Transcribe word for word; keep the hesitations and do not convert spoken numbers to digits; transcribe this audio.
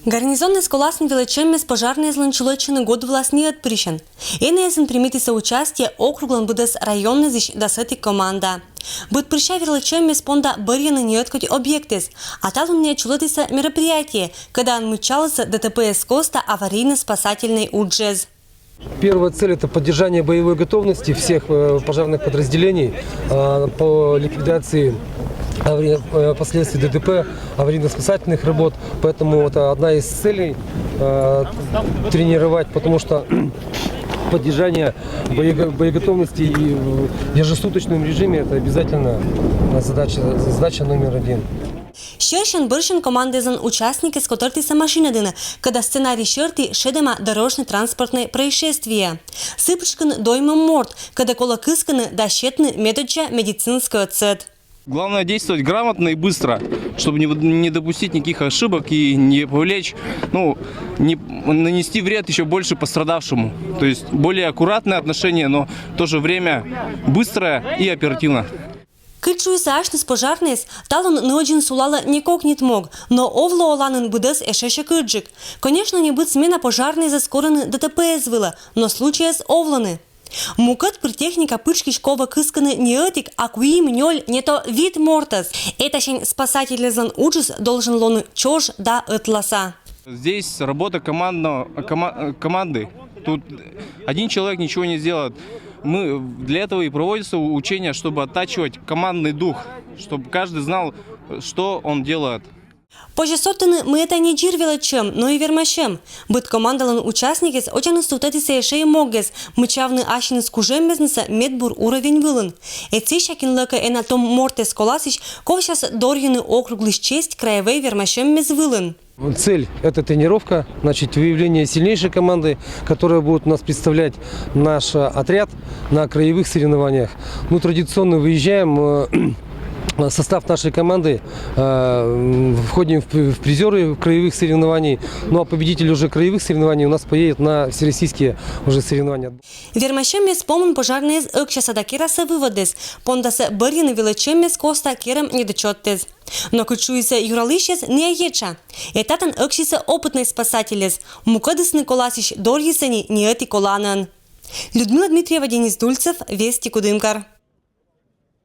Гарнизоннэс коласын велӧдчӧммес пожарнӧйезлӧн чулӧдчыны год вылас не ӧтпырысьӧн. Энӧ эсын примитісӧ участие округлӧн быдӧс районнэзысь дас ӧтик команда. Быдпырся велӧдчӧммес понда бӧрйыны не ӧткодь объектсӧ, а талун нин чулӧдісны мероприятие, кӧда мыччалісны ДТП-ес коста аварийно-спасательнӧй уджӧс. Первая цель — это поддержание боевой готовности всех э, пожарных подразделений э, по ликвидации авари- э, последствий ДТП, аварийно-спасательных работ. Поэтому это одна из целей э, тренировать, потому что поддержание боего- боеготовности и в ежесуточном режиме — это обязательно задача, задача номер один. Сьӧрсьӧн бӧрсьӧн командаыслӧн участникъяс котӧртісны машинӧдінӧ, кӧда сценарий сьӧрті шедӧма дорожнӧй-транспортнӧй происшествие. Сы пытшкын доймӧм морт, кӧдӧ колӧ кыскыны да сетны медоддза медицинскӧй отсӧг. Главное действовать грамотно и быстро, чтобы не, не допустить никаких ошибок и не повлечь, ну, не нанести вред еще больше пострадавшему. То есть более аккуратное отношение, но в то же время быстрое и оперативно. Кыдз шуисны асьныс пожарнӧйыс, талун нӧдзын сулалӧ не кокньыд мог, но овлӧ оланын быдӧс эшӧ сьӧкыдджык. Конечно, небыд смена пожарнӧйясӧс корӧны ДТП-ес вылӧ, но случайяс овлӧны. Мукӧд пыр техника пытшкысь ковӧ кыскыны не ӧтик, а куим, нёль, не то вит мортӧс. Этасянь спасательяслӧн уджыс должен лоны чож да ӧтласа. Здесь работа командного, кома- команды. Тут один человек ничего не сделает. Мы для этого и проводится учение, чтобы оттачивать командный дух, чтобы каждый знал, что он делает. Позьӧ содтыны, мый этайӧ не дзир велӧдчӧм, но и вермасьӧм. Быд командалӧн участникъяс ӧтчыдсӧ сувтӧдісны эшӧ и могъяс мыччавны асьныс кужӧммеснысӧ медбур уровень вылын. Эта сійӧ кин лӧкӧ эна том мортӧс коласысь, ковмас дорйыны округлысь честь краевӧй вермасьӧммес вылын. Цель — это тренировка, значит, выявление сильнейшей команды, которая будет у нас представлять наш э, отряд на краевых соревнованиях. Ну, традиционно выезжаем, э, состав нашей команды, э, входим в, в призеры краевых соревнований, ну а победитель уже краевых соревнований у нас поедет на всероссийские уже соревнования. Вермасьӧммес помын пожарнӧйяс ӧксасны да керасны выводсӧ, пондасны бӧрйыны велӧдчӧммес коста керӧм недочётъяс. Но кыдз шуисны юралысьяс, ныа етша. Этатӧн ӧксисны опытнӧй спасательяс. Мукӧдысны коласысь дорйисны не ӧти коланӧн. Людмила Дмитриева, Денис Дульцев, Вести, Кудымкар.